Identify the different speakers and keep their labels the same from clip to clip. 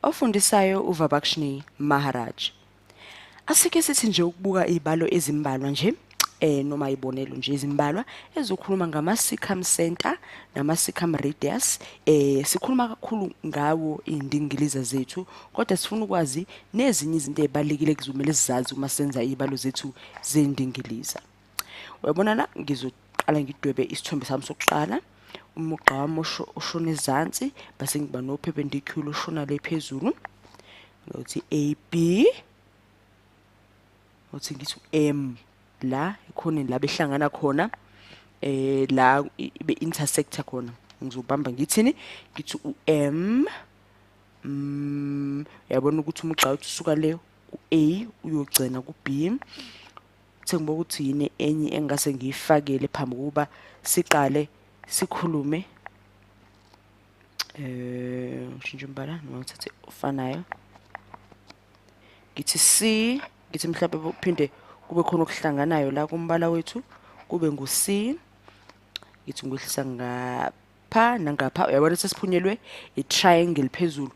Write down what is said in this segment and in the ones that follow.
Speaker 1: Ofundisayo uVabakshni Maharaj. Asike sithi nje ukubuka izibalo ezimbalwa nje noma ibonelo nje ezimbalwa ezokhuluma ngama circumcenter nama circumradius. Sikhuluma kakhulu ngawo indingiliza zethu, kodwa sifuna ukwazi nezinye izinto ezibalekile kuzomela sizazi uma senza izibalo zethu zendingiliza. Uyabona la, ngizoqala ngidwebe isithombe sami sokuqala. Umugqa wami ushona ezansi, bese ngiba no perpendicular oshona le phezulu. Ngiyothi A B, uthi ngithi M la ekhoneni la behlangana khona, la ibe intersector khona. Ngizobamba ngithini? Ngithi u-M. Uyabona ukuthi umugqa wethu usuka le ku-A uyogcina ku-B. Sengibuka ukuthi yini enye engase ngiyifakele phambi kokuba siqale sikhulume. Ngishintshe umbala noma ngithathe ofanayo. Ngithi C, ngithi mhlawumbe kuphinde kube khona okuhlanganayo la kumbala wethu, kube ngu-C. Ngithi ngwehlisa ngapha nangapha. Uyabona sesiphunyelwe i-triangle phezulu.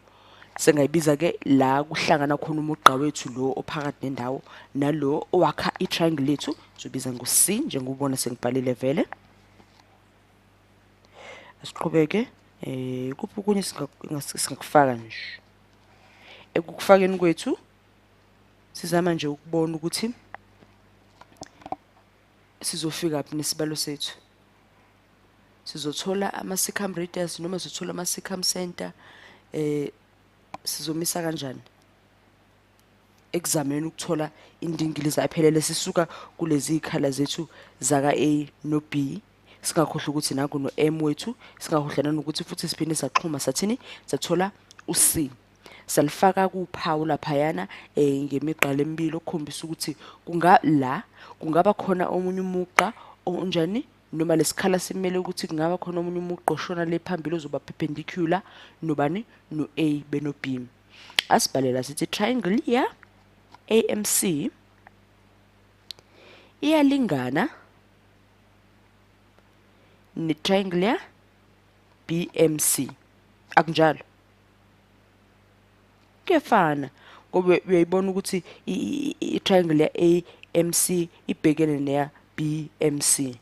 Speaker 1: Sengayibiza ke la kuhlangana khona umugqa wethu lo ophakathi nendawo nalo owakha i-triangle lethu, sizobiza ngo-C njengobona sengibhalile vele. Asiqhubeke. Kuphi okunye singakufaka nje ekukufakeni kwethu? Sizama nje ukubona ukuthi sizofika phi nesibalo sethu. Sizothola ama-circumradius noma sizothola ama-circumcenter, sizomisa kanjani ekuzameni ukuthola indingiliza ephelele sisuka kulezi ikhala zethu zaka-A no-B. Singakhohlwa ukuthi nangu no-M wethu, singakhohlwa nanokuthi futhi siphinde saxhuma sathini, sathola u-C. Salifaka kuphawu laphayana ngemigqa lemibili okukhombisa ukuthi la kungaba khona omunye umugqa onjani, noma lesikhala simele ukuthi kungaba khona omunye umugqa oshona le phambili ozoba perpendicular nobani, no-A beno-B. Asibhalela sithi triangle ya AMC iyalingana ne-triangle ya BMC. Akunjalo? Kuyafana ngoba uyayibona ukuthi i-triangle ya AMC ibhekene neya BMC.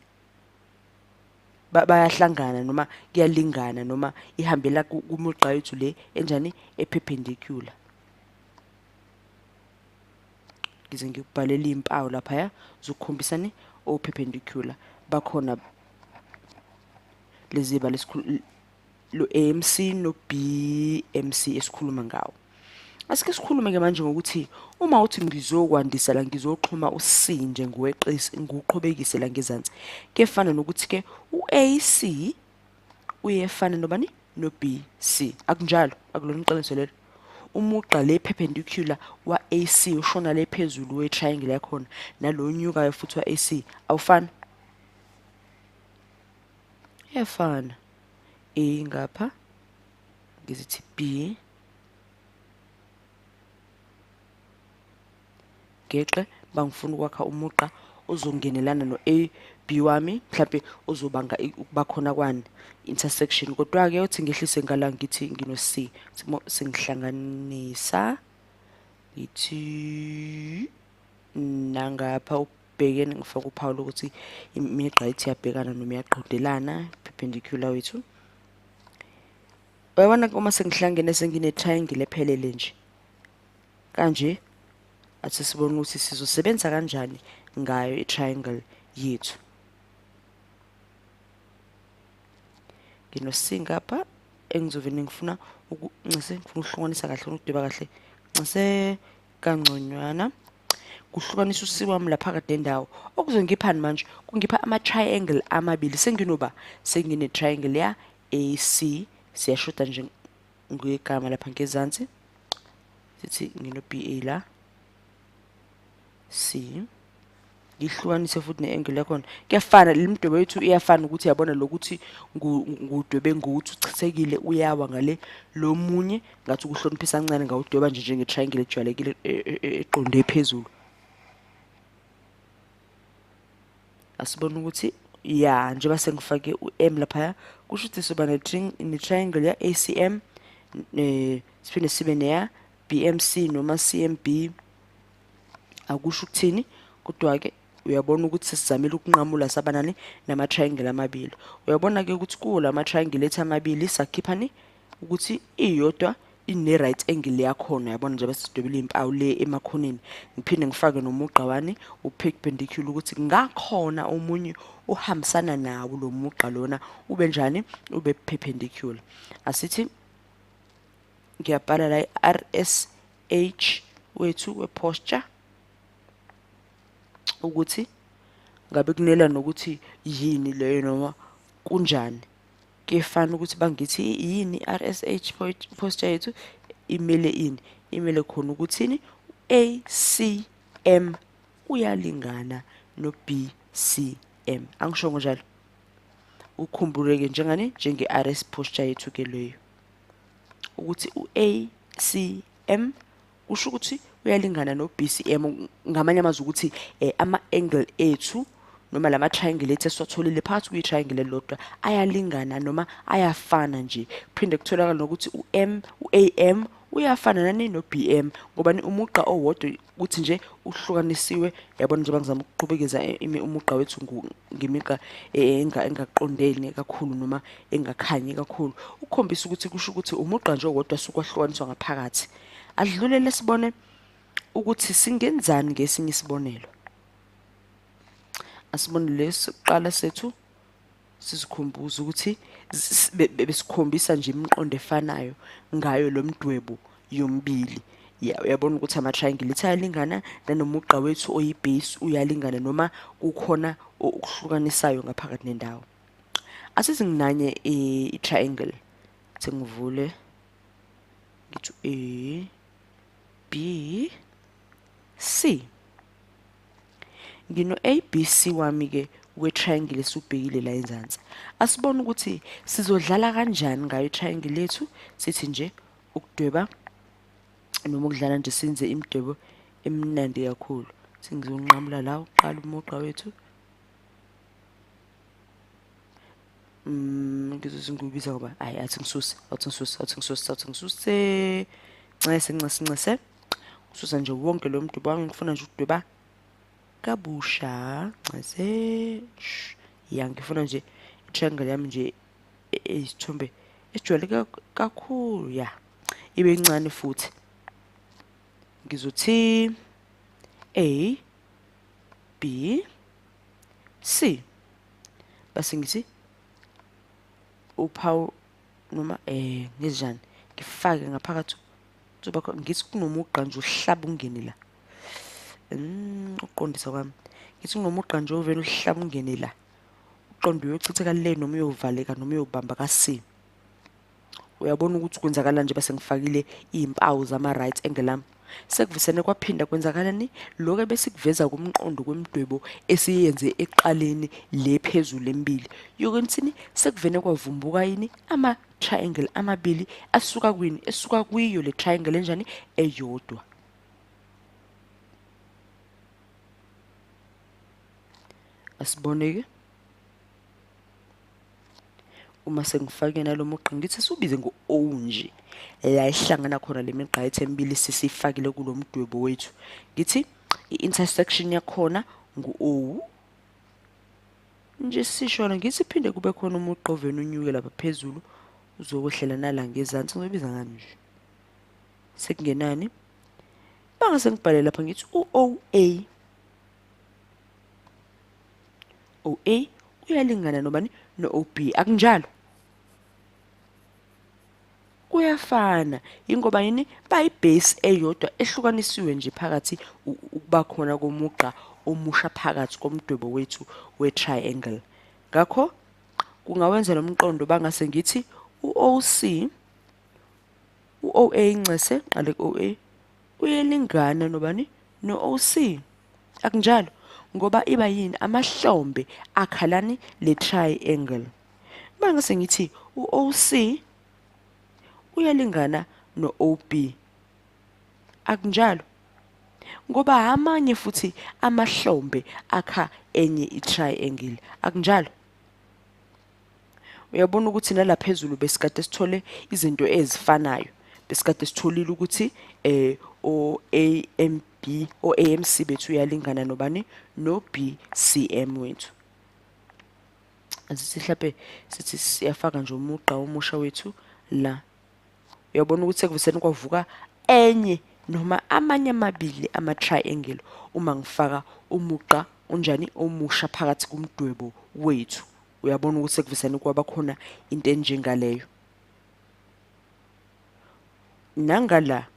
Speaker 1: Bayahlangana noma kuyalingana noma ihambela kumugqa yethu le enjani, eperpendicular. Ngize ngikubhalele impawu laphaya zokukhombisani o-perpendicular bakhona lezi bala esikhulu lo AMC no BMC esikhuluma ngawo. Asike sikhulume ke manje ngokuthi uma uthi ngizokwandisa la, ngizoxhuma u-C nje ngiweqise ngiwuqhubekise la ngezansi, kuyefana nokuthi ke u-AC uyefana nobani, no-BC. Akunjalo? Akulona iqiniso lelo? Umugqa le perpendicular wa-AC ushona le phezulu we-triangle yakhona nalo onyukayo futhi wa-AC awufani? Iyafana. A ngapha ngizithi B geqe, bangifuna ukwakha umugqa ozongenelana no-A B wami, mhlampe ozobanga ukuba khona kwani intersection. Kodwa-ke uthi ngehlise ngala ngithi ngino-C, sengihlanganisa ngithi nangapha ubhekene, ngifake uphawu lokuthi imigqa ithi iyabhekana noma iyaqondelana, perpendicular wethu. Uyabona uma sengihlangene sengine-triangle ephelele nje kanje. Athi sibone ukuthi sizosebenza kanjani ngayo i-triangle yethu. Ngino-C ngapha engizovele ngifuna ncese ngifuna ukuhlukanisa kahle, ngifuna ukudweba kahle, ncese kangconywana kuhlukanisa u-C wami lapha phakathi nendawo. Okuzongiphani manje? Kungipha ama-triangle amabili. Senginoba sengine-triangle ya AC, siyashoda nje ngegama lapha ngezansi, sithi ngino-BA la C, ngihlukanise futhi ne-angle yakhona. Kuyafana le midwebo yethu, iyafana ukuthi yabona lokuthi ngudwebe ngokuthi uchithekile uyawa ngale lo munye, ngathi ukuhloniphisa kancane ngawudweba nje njenge-triangle ejwayelekile eqonde phezulu. Asibone ukuthi ya njengoba sengifake u-M laphaya, kusho ukuthi soba ne-triangle ya ACM, Siphinde sibe neya BMC noma CMB. Akusho ukuthini, kodwa ke uyabona ukuthi sesizamile ukunqamula saba nani nama triangle amabili. Uyabona ke ukuthi kuwo lama triangle ethu amabili sakhiphani ukuthi iyodwa ine right angle yakhona. Yabona nje besidwebile impawu le emakhoneni. Ngiphinde ngifake nomugqa wani uperpendicular ukuthi ngakhona omunye uhambisana nawo lo mugqa lona ube njani, ube perpendicular. Asithi ngiyabhala la i-RSH wethu weposture ukuthi ngabe kunela nokuthi yini leyo noma kunjani. Kuyefana ukuthi bangithi yini i-RSH posture yethu imele ini, imele khona ukuthini ACM uyalingana no BCM. Angisho njalo, ukhumbuleke njengani njenge-RS posture yethu ke leyo ukuthi u-ACM kusho ukuthi uyalingana no BCM. Ngamanye amazwi ukuthi ama-angle ethu noma lama triangle ethu esiwatholile phakathi kwi-triangle elilodwa ayalingana noma ayafana nje. Kuphinde kutholakala nokuthi u-M u-AM uyafana nani no BM, ngoba ni umugqa owodwa ukuthi nje uhlukanisiwe. Yabona nje bangizama ukuqhubekeza umugqa wethu ngemigqa engaqondene kakhulu noma engakhanyi kakhulu, ukukhombisa ukuthi kusho ukuthi umugqa nje owodwa sukwahlukaniswa ngaphakathi. Adlulele sibone ukuthi singenzani ngesinye isibonelo. Asibone lesiqala sethu sizikhumbuza ukuthi besikhombisa nje imiqondo efanayo ngayo lo mdwebo yomibili. Uyabona ukuthi ama-triangle ethu ayalingana nanomugqa wethu oyibase uyalingana noma kukhona okuhlukanisayo ngaphakathi nendawo. Asithi nginanye i-triangle, sengivule ngithi A B C. Ngino A B C wami ke we-triangle esubhekile la enzansi. Asibone ukuthi sizodlala kanjani ngayo i-triangle yethu. Sithi nje ukudweba noma ukudlala nje senze imidwebo emnandi kakhulu. Sengizonqamula la uqala umugqa wethu. Ngizoze ngiwubiza ngoba hayi athi ngisuse, athi ngisuse, athi ngisuse, athi ngisuse. Ncese, ncese, ncese. Ngisusa nje wonke lo mdwebo wami, ngifuna nje ukudweba kabusha. Ncese. Ya, ngifuna nje i-triangle yami nje isithombe esijwayeleke kakhulu, ya. Ibe incane futhi. Ngizothi A B C. Base ngithi uphawu noma ngezinjani ngifake ngaphakathi kuzoba ngithi kunomugqa nje uhlaba ungene la. Ukuqondisa kwami ngithi kunomugqa nje ovele uhlaba ungene la, uqonde uyochitheka le noma uyovaleka noma uyobamba ka C. Uyabona ukuthi kwenzakala nje bese ngifakile izimpawu zama right angle ami. Sekuvisene kwaphinda kwenzakalani lokho besikuveza kumqondo kwemidwebo esiyenze eqaleni le phezulu emibili. Yokuthini sekuvene kwavumbuka yini ama triangle amabili asuka kwini, esuka kuyo le triangle enjani eyodwa. Asibone ke uma sengifake nalo mugqa ngithi siwubize ngo-O nje la ihlangana khona le migqa yethu emibili sisifakile kulo mdwebo wethu. Ngithi i-intersection yakhona ngu-O nje sishona, ngithi phinde kube khona umugqa ovena unyuke lapha phezulu uzokwehlela nala ngezansi. Ngizobiza ngani nje sekungenani bangase ngibhale lapha ngithi u-OA OA uyalingana nobani no-OB. Akunjalo, kuyafana ingoba yini bayibase eyodwa ehlukanisiwe nje phakathi ukuba khona komugqa omusha phakathi komdwebo wethu we-triangle. Ngakho kungawenza lo mqondo bangase ngithi u-OC u-OA ncese qale ku-OA uyalingana nobani no-OC. Akunjalo, ngoba iba yini amahlombe akhalani le triangle. Bangase ngithi u-OC uyalingana no-OB. Akunjalo, ngoba amanye futhi amahlombe akha enye i-triangle. Akunjalo. Uyabona ukuthi nala phezulu besikade sithole izinto ezifanayo. Besikade sitholile ukuthi o AMB o AMC bethu uyalingana nobani? No BCM wethu. Asithi mhlambe sithi siyafaka nje umugqa omusha wethu la. Uyabona ukuthi sekuveseni kwavuka enye noma amanye amabili ama-triangle uma ngifaka umugqa unjani omusha phakathi kumdwebo wethu. Uyabona ukuthi sekuveseni kwaba khona into enjengaleyo. Nangala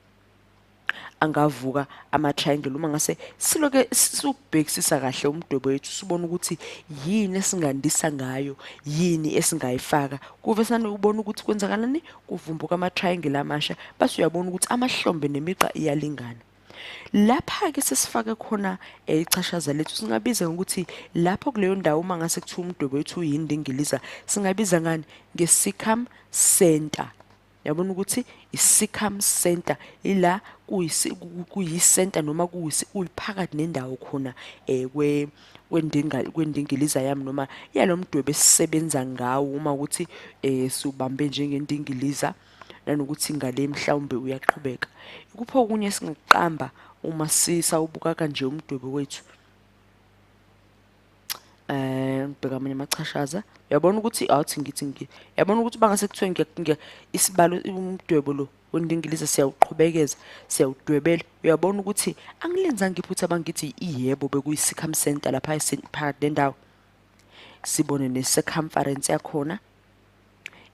Speaker 1: angavuka ama-triangle uma ngase siloke siwubhekisisa kahle umdwebo wethu, sibone ukuthi yini esingandisa ngayo, yini esingayifaka. Kuvesane ubone ukuthi kwenzakalani, kuvumbuka ama-triangle amasha, base uyabona ukuthi amahlombe nemigqa iyalingana. Lapha-ke sesifake khona ichashaza lethu, singabiza ngokuthi lapho kuleyo ndawo uma ngase kuthiwa umdwebo wethu uyindingiliza, singabiza ngani? Nge-circumcenter. Yabona ukuthi i-circumcenter ila kuyi-center noma kuyiphakathi nendawo khona kwendingiliza yami noma yalo mdwebo esisebenza ngawo, uma ukuthi siwubambe njengendingiliza, nanokuthi ngale mhlawumbe uyaqhubeka. Ikuphi okunye esingakuqamba uma sisawubuka kanje umdwebo wethu? Ngibheka amanye amachashaza. Uyabona ukuthi awuthi ngithi yabona ukuthi bangase kuthiwe isibalo umdwebo lo wendingiliza siyawuqhubekeza, siyawudwebela. Uyabona ukuthi angilenzanga iphutha bangithi iyebo bekuyi-circumcenter lapha phakathi nendawo. Sibone ne-circumference yakhona,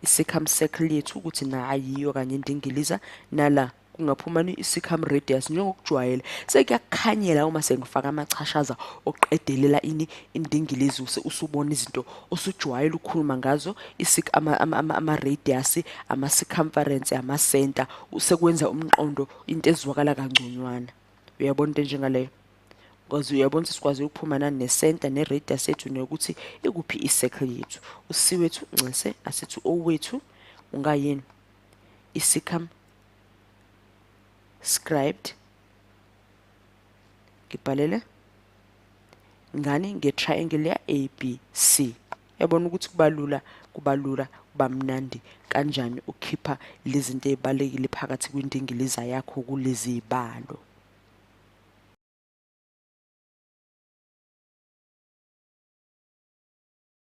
Speaker 1: i-circumcircle yethu ukuthi nayiyo kanye indingiliza, nala kungaphuma i-circumradius njengokujwayele. Sekuyakukhanyela uma sengifaka amachashaza oqedelela ini indingilizi, usubona izinto osujwayele ukukhuluma ngazo, ama-radius, ama-circumference, ama-center, sekwenza umqondo into ezwakala kangconywana. Uyabona into enjengaleyo? Because uyabona ukuthi sikwazi ukuphuma nani ne-center ne-radius yethu nokuthi ikuphi i-circle yethu. U-C wethu ncese asithi O wethu ungayini? I-circumscribed ngibhalele ngani? Nge-triangle ya ABC. Uyabona ukuthi kubalula, kubalula, kuba mnandi kanjani ukukhipha lezi zinto ezibalulekile phakathi kwindingiliza yakho kulezi zibalo.